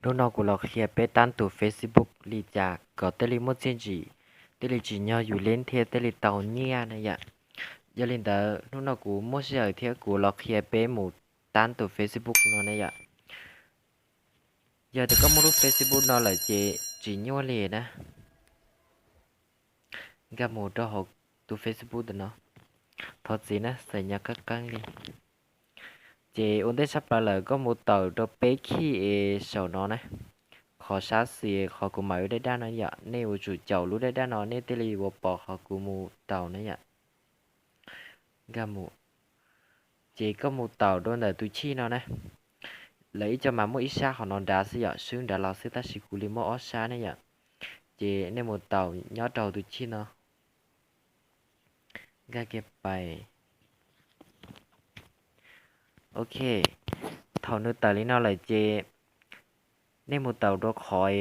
Hnub no kuv los qhia peb tab tus Facebook li cas kom thiaj li muaj txiaj ntsig, thiaj li tsim nyog yus lib thiab thiaj li tau nyiaj na yom. Yog li ntawd hnub no kuv muaj sij hawm thiab kuv los qhia peb mus tab tus Facebook no na yom. Yog tias koj muaj lub Facebook no lawm ces tsis nyuaj li na. Nkag mus rau hauv tus Facebook ntawm no. Thov txim na, xaim nyas qeeb qeeb li. Ces ua ntej tshaj plaws lawm koj mus tawm rau peb khij es saum no na. Qhov sab xis qhov kuv mam ua dab dab no yom, nej yuav tsum caum lub dab dab no nej thiaj li yuav pom qhov kuv mus tau na yom. Nkag mus. Ces koj mus tawm rau ntawm tus chij no na. Lawv ib co mas muaj ib sab qhov no nrad xwb yom, swb nrad los xwb tab sis kuv li muaj ob sab ne yom. Ces nej mus tawm nyob rau tus chij no. Nkag kiag pais. Ok, thaum nws tawm li no lawm ces nej mus tawm rau qhov,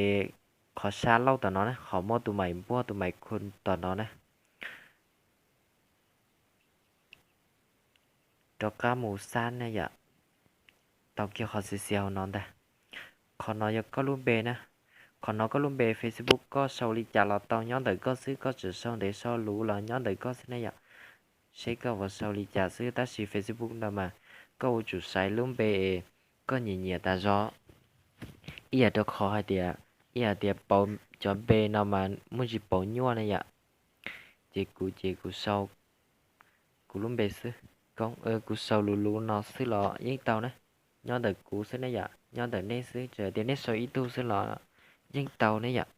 qhov sab laug tom no na, qhov muaj tus maim npuaj tus maim khu tom no na. Rov qab mus xab na yom. Tau kiag qhov xiav xiav hauv no ntag. Qhov no yog koj lub npe na. Qhov no koj lub npe Facebook koj sau li cas los tau, nyob ntawm koj xwb, koj tseem sau ntev sau luv los nyob ntawm koj xwb na yom. Seb koj yuav sau li cas xwb tab sis Facebook no mas koj yuav tsum xaiv lub npe koj nyiam nyiam tas zog. Ib yam rau qhov hais tias, ib yam tias pauv cov npe no mas muaj ntsis pauv nyuaj na yom. Ces kuv ces kuv sau kuv lub npe xwb, kuv sau luv luv no xwb los yeej tau na. Nyob ntawm kuv xwb ne yom, nyob ntawm nej xwb, tsuas tias nej sau ib tug xwb los yeej tau ne yom.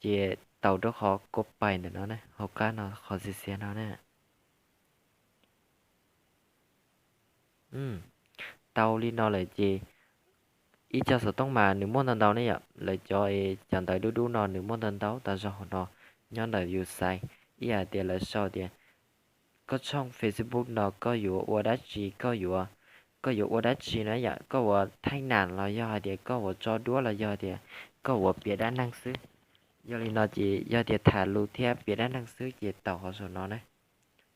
Ces tau rau qhov kua pais ntawm no na, hauv qab no qhov xiav xiav no na. Tau li no lawm ces ib co xov tooj mas nws muaj ntau ntau ne yom, lawv cov, cov ntawv dub dub no nws muaj ntau ntau tas zog hauv no. Nyob ntawm yus xaiv, ib yam tias lawv sau tias koj tshooj Facebook no koj yuav ua dab tsi, koj yuav, koj yuav ua dab tsi na yom, koj ua thaij nam los yog hais tias koj ua tso duab los yog tias koj ua piav dab neeg xwb. Yog li no ces yog tias tham lus thiab piav dab neeg xwb ces tau qhov saum no na.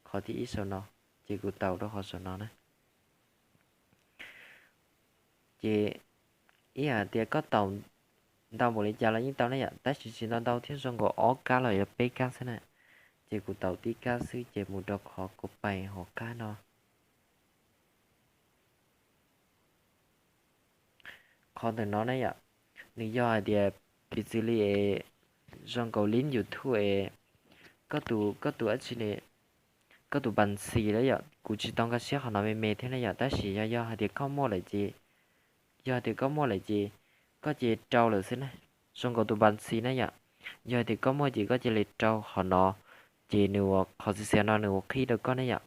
Qhov thib ib saum no, ces kuv tau rau qhov saum no na. Ces ib yam tias koj tau ntau npaum li cas los yeej tau ne yom, tab sis tsis ntau ntau thiab, zoo nkaus ob kab los yog peb kab xwb na. Ces kuv tau tib kab xwb ces mus rau qhov kua pais hauv qab no. Qhov ntawm no ne yom, nws yog hais tias piv txwv li es zoo nkaus li YouTube es koj tus, koj tus dab tsi ne, koj tus npas xis na yom, kuv tsis tau nkag siab qhov no me me thiab ne yom, tab sis yog, yog hais tias koj muaj lawm ces, yog hais tias koj muaj lawm ces koj cia li rau lawm xwb na. Zoo nkaus tus npas xis na yom, yog hais tias koj muaj ces koj cia li rau qhov no, ces nws ua qhov xiav xiav no nws ua qhib rau koj ne yom.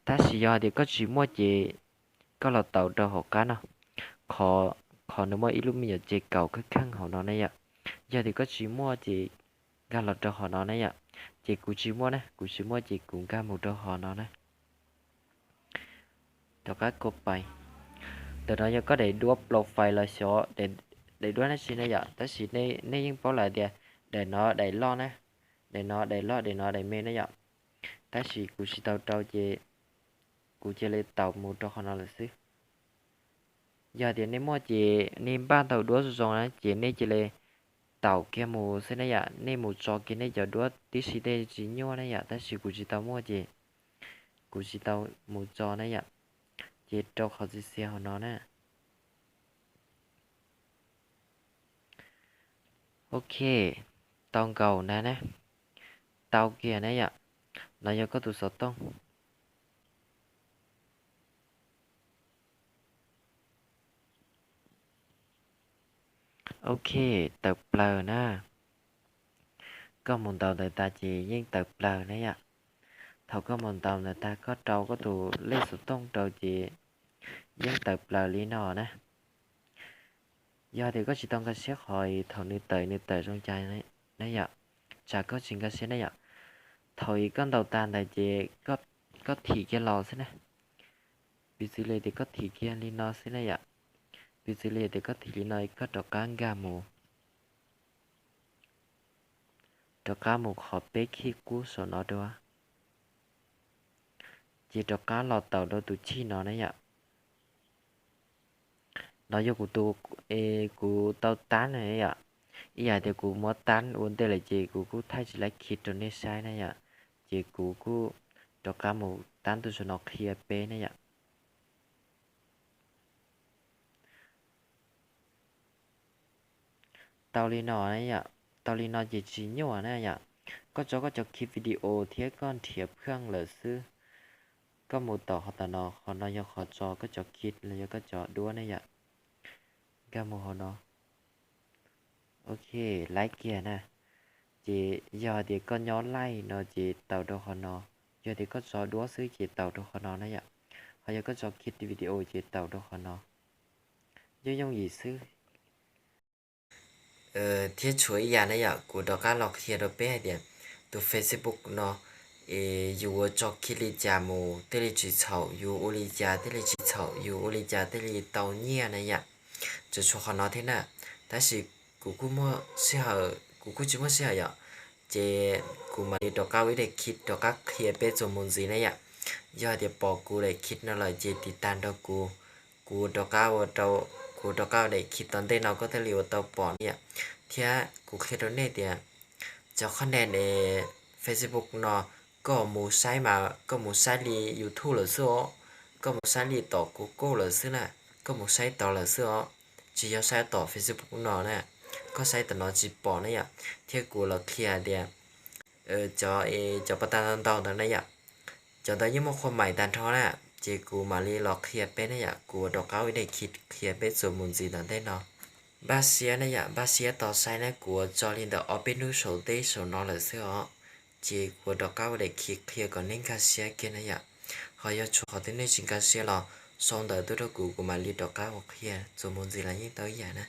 Tab sis yog hais tias koj tsis muaj ces koj los tau rau hauv qab no, qhov, qhov nws muaj ib lub me nyuam tsev kaum kheej kheej hauv no ne yom. Yog tias koj tsis muaj ces nkag los rau hauv no ne yom. Ces kuv tsis muaj na, kuv tsis muaj ces kuv nkag mus rau hauv no na. Rov qab kua pais. Ntawm no yog koj daim duab profile los xyov daim duab dab tsi ne yom, tab sis nej yeej paub lawm tias daim no daim loj na, daim no daim loj, daim no daim me ne yom. Tab sis kuv tsis tau rau ces kuv cia li tau mus rau qhov no lawm xwb. Yog tias nej muaj ces nej npaj ntau duab zoo zoo na ces nej cia li tau kiag mus xwb ne yom, nej mus tso kiag nej cov duab tib si tej tsis nyuaj ne yom, tab sis kuv tsis tau muaj ces kuv tsis tau mus tso ne yom. Ces rau qhov xiav xiav hauv no na. Ok, tau nkaus na na. Tau kiag na yom. No yog koj tus xov tooj. Ok, tawm plaws na. Koj mus ntaus ntawd tag ces yeej tawm plaws na yom. Thaum koj mus ntaus ntawd tag koj rau koj tus lej xov tooj rau ces yeej tawm plaws li no na. Yog tias koj tsis tau nkag siab qhov thaum nws tawm nws tawm zoo cas na yom, tsam koj tsis nkag siab na yom. Thaum koj ntaus tag ntawd ces koj thim kiag los xwb na. Piv txwv li tias koj thim kiag li no xwb na yom. Piv txwv li tias koj thim li no koj rov qab nkag mus, rov qab mus qhov peb khij qub saum no dua, ces rov qab los tawm rau tus chij no na yom. no yog kuv tus, es kuv tau tab na yom. Ib yam tias kuv muab tab ua ntej lawm ces kuv kuj thaij tsis laib khij rau nej saib na yom. Ces kuv kuj rov qab mus tab tus saum no qhia peb na yom. Tau li no na yom, tau li no ces tsis nyuaj na yom. Koj tso koj cov khij video thiab koj nrhiav phwaj lawm xwb, koj mus tom qhov tam no, qhov no yog qhov tso koj cov khij los yog koj cov duab ne yom. Nkag mus hauv no. Ok, laib kiag na. Ces yog hais tias koj nyob laij no ces taus rau qhov no. Yog tias koj tso duab xwb ces taus rau qhov no na yom. Ho yog koj tso khij video ces taus rau qhov no. Yooj yooj yim xwb. Thiab tshuav ib yam na yom, kuv rov qab los qhia rau peb hais tias tus Facebook no es yus ua tso khij li cas mus thiaj li tsis txhaum, yus ua li cas thiaj li tsis txhaum, yus ua li cas thiaj li tau nyiaj na yom. Tsuas tshuav qhov no thiab na, tab sis kuv kuj muaj sij hawm, kuv kuj tsis muaj sij hawm yom, ces kuv mam li rov qab ua ib daim khij rov qab qhia peb txuas mus ntxiv na yom. Yog hais tias pom kuv daim khij no lawm ces tiv tag nrog kuv, kuv rov qab ua rau, kuv rov qab ua daim khij tom ntej no koj thiaj li ua tau pom na yom. Thiab kuv qhia rau nej tias cov qhov nej Facebook no koj mus saib mas koj mus saib li YouTube lawm xwb os, koj mus saib li tom Google lawm xwb na, koj mus saib tod lawm xwb os, tsis yog saib tom Facebook no na, koj saib tom no tsis pom na yom. Thiab kuv los qhia tias cov, cov pas tas ntau ntau ntawd na yom, cov ntawd yeej muaj qhua maim tag nrho na, ces kuv mam li los qhia peb na yom, kuv ua rov qab ib daim khij qhia peb txuas mus ntxiv tom ntej no. Npaj siab na yom, npaj siab tos saib na, kuv ua tso li ntawm ob peb hnub saum teb saum no lawm xwb os. Ces kuv ua rov qab ua daim khij qhia kom nej nkag siab kiag na yom. Ho yog tshuav qhov twg nej tsis nkag siab los sau ntawv tuaj rau kuv, kuv mam li rov qab ua qhia txuas mus ntxiv los yeej tau ib yam na.